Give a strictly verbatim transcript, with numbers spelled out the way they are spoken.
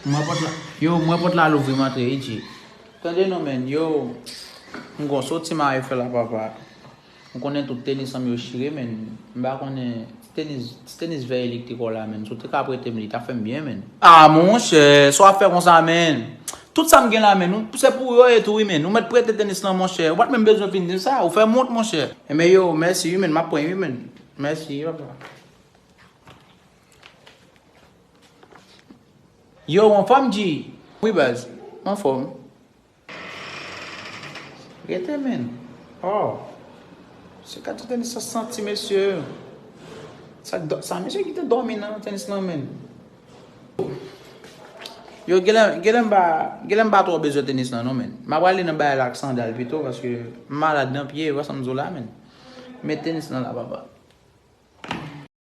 Mwen pot la, yo, mwen pot la louvri m antre, Iji. Tande non, men, yo, m gon soti m a fè la, papa. M konnen tout tenis an m yo chire, men. M pa konnen ti tenis, ti tenis vè elektrik w la, men. Si w te ka prete m li, ta fè m byen, men. Ah, monchè, sa w ap fè konsa, men. Tout sa m gen la, men. Se pou yo e tou, wi, men. Ou mèt prete tenis lan, monchè. Ou pa t menm bezwen vin di m sa. Ou fè m wont, monchè. Enben, yo, mèsi, wi, men. M ap pran, wi, men. Mèsi, papa. Yo, w anfòm, G? Wi, baz. M anfòm. Rete, men. Oh. Se ka ti tenis sa santi, mesye. Sa, sa mesye ki te dòmi nan tenis lan, men. Yo, genlè, genlè m pa, genlè m pa twò bezwen tenis lan, non, men. M ap prale nan bagay la ak sandal pito, paske m malad nan pye, wè sa m di w la, men. Men tenis lan la, papa.